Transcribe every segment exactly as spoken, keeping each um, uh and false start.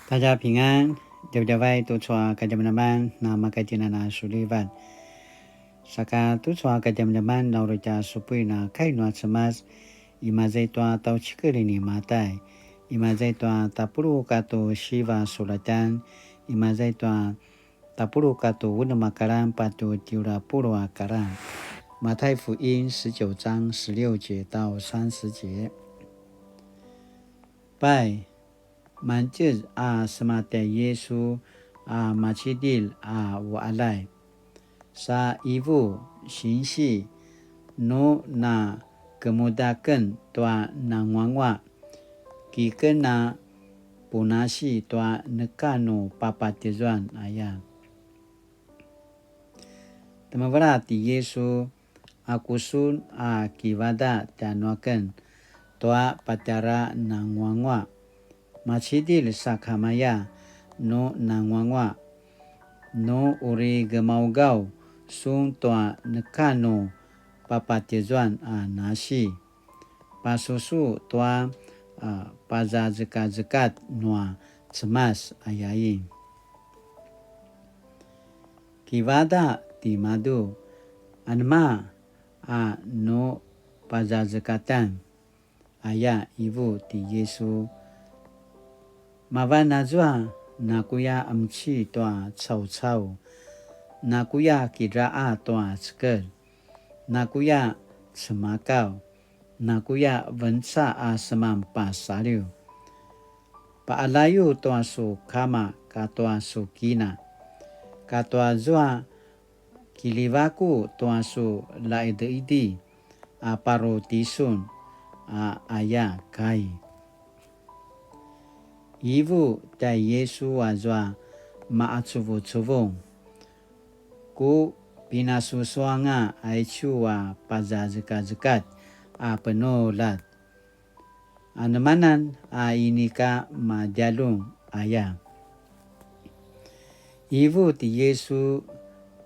大家平安, djavadjavay tucu a kadjamadjaman na makatjinana sulivat. Saka tucu a kadjamadjaman na uri tja supuin a kai nua Cemas, imaza i tua tjaucikel ni Matai, imaza i tua tapuluq katua siva sulatjan, imaza i tua tapuluq katua unem a karan patje tjelu a puluq a karan. 馬太福音十九章十六節到三十節。Pai, mangtjez a sema tjai Yisu a macidilj a uqaljay. Sa ivu, sinsi, nu na kemudaken tua nanguanguaq, kiken a punasi tua neka nu papatjezuan aya. Temevela ti Yisu, aku sun a kivadaq tjanuaken tua patjara nanguanguaq? Macidilj sakamaya nu nanguanguaq, nu uri gemaugaw sun tua neka nu papatjezuan a nasi, pasusu tua, a, pazazekazekatj nua Cemas ayain. Kivadaq timadju, anema a nu pazazekatjan? Aya ivu ti Yisu. Mavan azua nakuya emci tua caucau, nakuya kidraqa tua cekelj, nakuya cemakaw, nakuya venca a seman pasaliw. Paqaljayu tua su kama katua su kina, katua zua kiljivaku tua su laideidi a paru tisun a aya kai. Ivu tjai Yisu azua maqacuvucuvung, ku pinasusuanga aicu a pazazekazekatj a penuljat. Anemanan a inika madjaljun aya? Ivu ti Yisu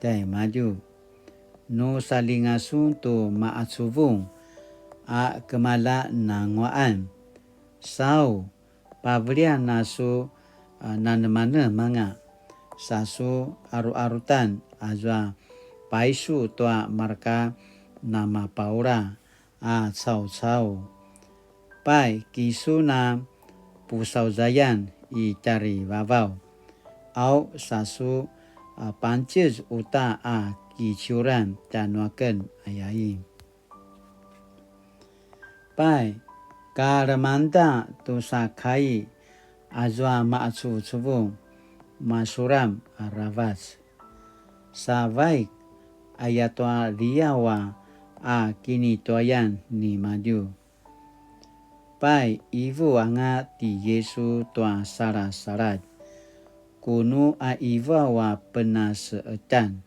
tjaimadju, nu saljinga sun tu maqacuvung a kemalja nanguaqan, sau, pavelian a su, a, nanemanemanga, sa su aruarutan azua paisu tua marka namapaula a caucau. Pai, kisu na pusauzayan i tjarivavaw, au sa su, a, pangtjez uta a kiciuran tjanuaken ayain. Pai, ka lemangeda tu sa kai azua maqacuvucuvung, masuram aravac. Sa vaik, ayatua liaw a, a kinituayan nimadju. Pai, ivu anga ti Yisu tua salasaladj, ku nu a ivaw a penaseqetjan,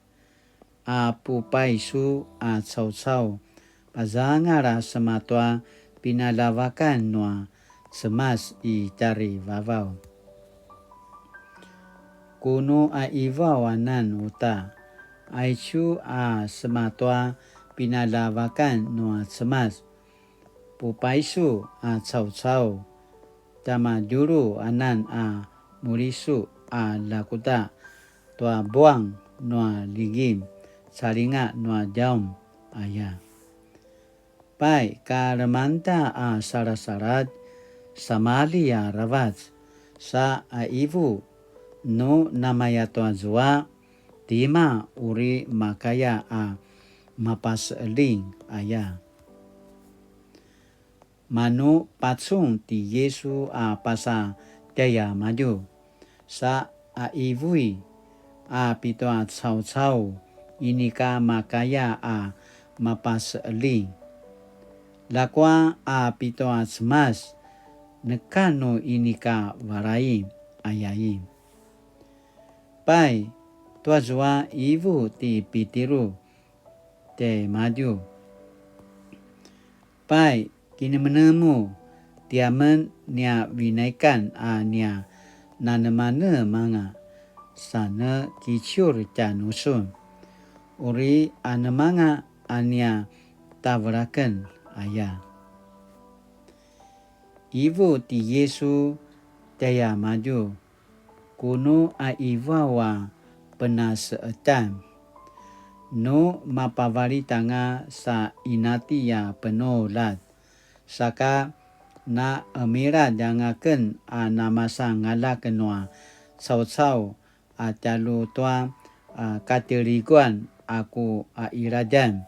a pupaisu a caucau, pazangal a sema tua pinaljavakan nua Cemas i tjarivavaw. Ku nu a ivaw anan uta, aicu a sema tua pinaljavakan nua Cemas, pupaisu a caucau, tjamadjulu anan a mulisu a ljakuda tua buang nua ligim, calinga nua djaum aya. Pai, ka lemangeda a salasaladj, samalji aravac, sa a ivu, nu namaya tua zua, tima uri makaya a mapaseqeljing aya? Manu pacun ti Yisu a pasa tjaiamadju, sa a ivui a pitua caucau inika makaya a mapaseqeljing. Ljakua a pitua Cemas, neka nu inika valai, ayain. Pai, tuazua ivu ti Pitiru tjaimadju. Pai, kinemenemu, tiamen nia vinaikan a nia nanemanemanga, sa ne kiciur tjanusun, uri anemanga a nia tavelaken aya. Ivu ti Yisu tjaiamadju, Kunu a ivaw a penase'etan, nu mapavalit anga sa inati a penuljat, saka na emiladj anga ken a namasan aljak nua caucau a tjalju tua, a, katiliguan a ku a iladjan.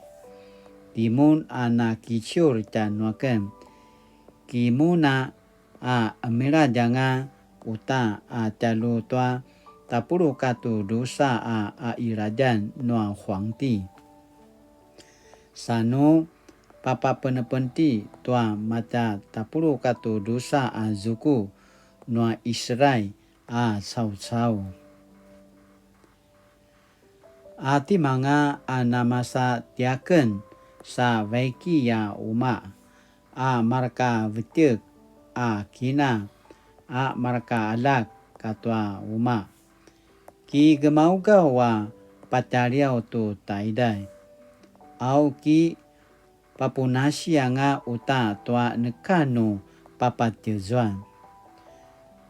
Timun a na kiciur tjanuaken. Kimuna a emiladj anga uta a tjalju tua tapuluq katu drusa a, a iladjan nua huangti. Sa nu papapenepenti tua mata tapuluq katu drusa a zuku nua Israil a caucau. A timanga a namasa tiaken sa vaiki a uma, a marka vetjek, a kina, a marka aljak katua uma. Ki gemaugaw a patjaliaw tu taiday. Au ki papunasi anga uta tua neka nu papatjezuan.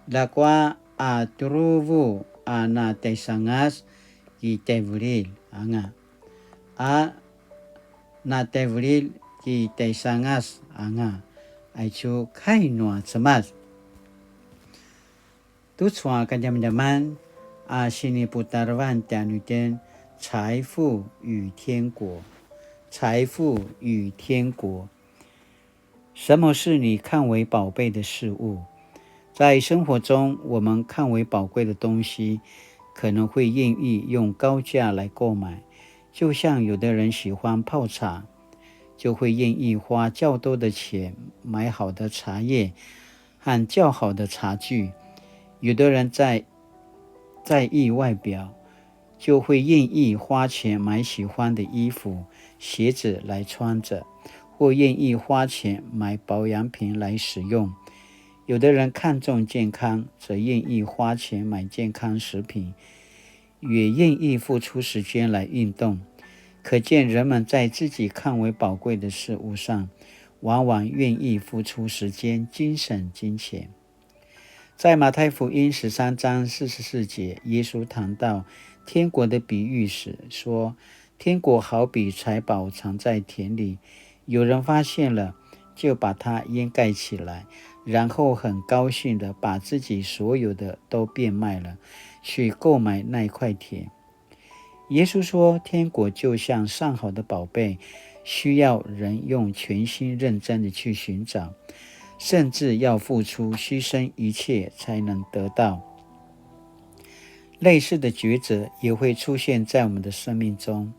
Ljakua a tjuruvu a na tjaisangas ki tjaivililj anga. A na tjaivililj ki tjaisangas anga. Aicu kai nua Cemas. Tucu a kadjamadjaman a siniputarevan tjanuitjen, 財富與天國. 財富與天國. 什麼是你看為寶貝的事物？在生活中，我們看為寶貴的東西，可能會願意用高價來購買，就像有的人喜歡泡茶，就會願意花較多的錢買好的茶叶和較好的茶具。有的人在，在意外表，就会愿意花钱买喜欢的衣服、鞋子来穿着，或愿意花钱买保养品来使用。有的人看重健康，则愿意花钱买健康食品，也愿意付出时间来运动。可见人们在自己看为宝贵的事物上，往往愿意付出时间、精神、金钱。 在马太福音十三章四十四节，耶稣谈到天国的比喻时说：“天国好比财宝藏在田里，有人发现了，就把它掩盖起来，然后很高兴地把自己所有的都变卖了，去购买那块田。” 耶稣说，天国就像上好的宝贝，需要人用全心认真地去寻找，甚至要付出牺牲一切才能得到。类似的抉择也会出现在我们的生命中，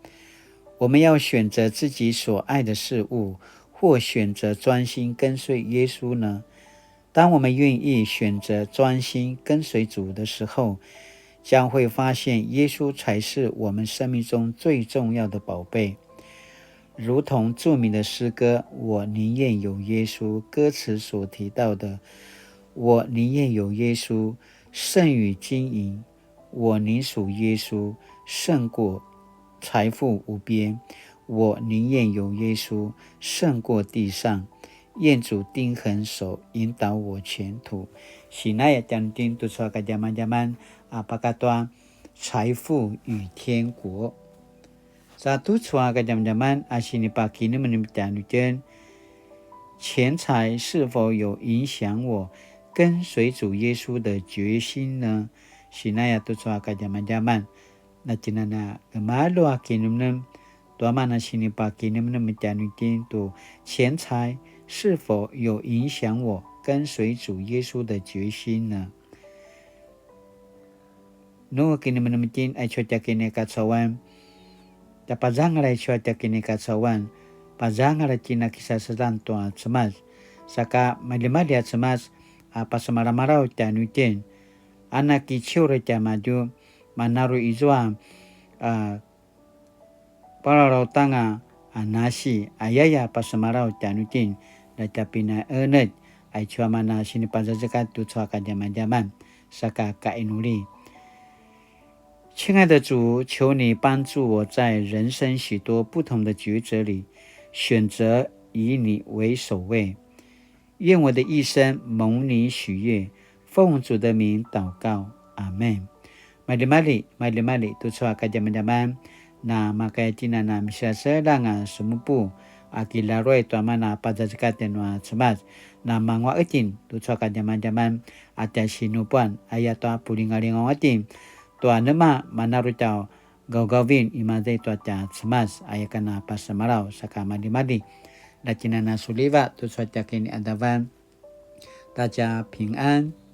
我们要选择自己所爱的事物，或选择专心跟随耶稣呢？ 当我们愿意选择专心跟随主的时候，将会发现耶稣才是我们生命中最重要的宝贝。如同著名的诗歌《我宁愿有耶稣》歌词所提到的，我宁愿有耶稣，胜于金银， 我宁属耶稣胜过财富无边，我宁愿有耶稣胜过地上。愿主定恒手引导我前途。Sinaya tjanuitjen tucu a kadjamadjaman a pakatua 財富與天國. Sa tucu a kadjamadjaman a sinipakinemnem tjanuitjen, 錢財是否有影響我跟隨主耶穌的決心呢？Sinaya tucu a kadjamadjaman, na tjinana gemalju a kinemnem, tua mana sinipakinemnem tjanuitjen tu 錢財是否有影響我跟隨主耶穌的決心呢？ Nu kinemenem itjen aicu a tja kinaikacauan, tja pazangal aicu a tja kinaikacauan, pazangal a tja kinakisaselan tua Cemas, saka maljimalji a Cemas a pasemalamalaw tjanuitjen, a na kiciur tjaimadju, manaru izua a palalautanga a nasi, ayaya pasemalaw tjanuitjen, na tja pinaenetj, aicu a mana sinipazazekat tucu a kadjamadjaman, saka kainuli. 親愛的主，求你幫助我在人生許多不同的抉擇裡，選擇以你為首位。願我的一生蒙你喜悅，奉主的名禱告， Amen. Maljimalji, maljimalji, tucu a kadjamadjaman, na makaya tjina na miselaselang a semupu, a kilaruay tua mana pazazekatjan nua Cemas, na manguaqetjin, tucu a kadjamadjaman, a tja sinupuan, aya tua pulingalingaw atin, tua nema manaru tjau gaugauvin imaza i tua tja Cemas, aya kana pasemalaw, saka maljimalji, la tjina na suliva, tucu a tja kiniqadavan, 大家平安.